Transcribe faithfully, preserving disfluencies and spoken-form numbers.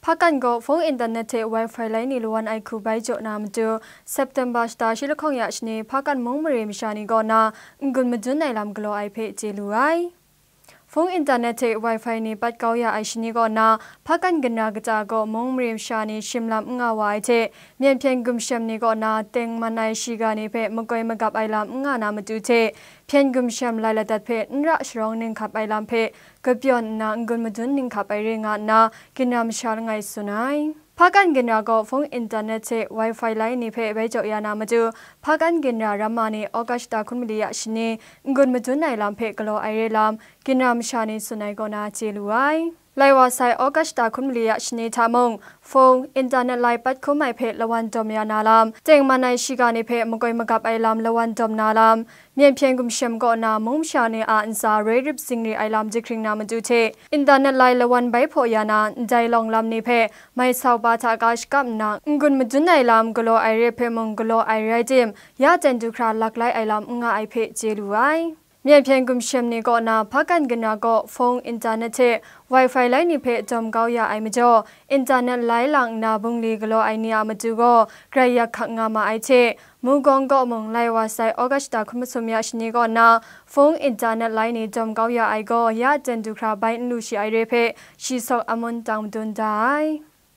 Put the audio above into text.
Hpakan gaw hpung internet hte Wi-Fi lai ni lawan ai hku bai jaw na matu, September shata shi lahkawng ya shani hpakan mung mare masha ni kaw na n-gun madun ai lam galaw ai hpe chye lu ai. Hpung internet hte Wi-Fi ni pat kau ya ai shani kaw na hpakan ginra kata gaw mung mare masha ni shim lam n nga wa ai hte, myen hpyen gumshem ni kaw na tengman ai shiga ni hpe makoi magap ai lam n nga na matu hte, hpyen gumshem lai ladat hpe n ra sharawng ninghkap ai lam hpe kapyawn nna n-gun madun ninghkap ai re nga nna, ginra masha langai tsun ai. Hpakan ginra gaw hpung internet hte Wi-Fi lai ni hpe bai jaw ya na matu, hpakan ginra ramma ni August shata hkun mali ya shani n-gun madun ai lam hpe galaw ai re lam, ginra masha ni tsun ai kaw na chye lu ai. Lai wa sai August shata hkun mali ya shani hta mung, hpung, internet lai pat hkum ai hpe lawan dawm ya na lam, tengman ai shiga ni hpe makoi magap ai lam lawan dawm na lam, myen hpyen gumshem kaw na mung masha ni a ntsa roi rip zingri ai lam jahkring na matu hte, internet lai lawan bai hpaw ya na ndai lawng lam ni hpe mai sau ba hta ka shakap nna n-gun madun ai lam galaw ai re hpe mung galaw ai rai tim, ya ten du hkra lak lai ai lam n nga ai hpe chye lu ai. Myen hpyen gumshem ni kaw na hpakan ginra gaw hpung, internet hte Wi-Fi lai ni hpe dawm kau ya ai majaw, internet lai lang nna bungli galaw ai ni a matu gaw grai yak hkak nga ma ai hte, Mugawng kaw mung lai wa sai August shata hkun masum ya shani kaw na hpung, internet lai ni dawm kau ya ai gaw ya ten du hkra bai n lu shi ai re hpe shi sawk amun tang madun da ai.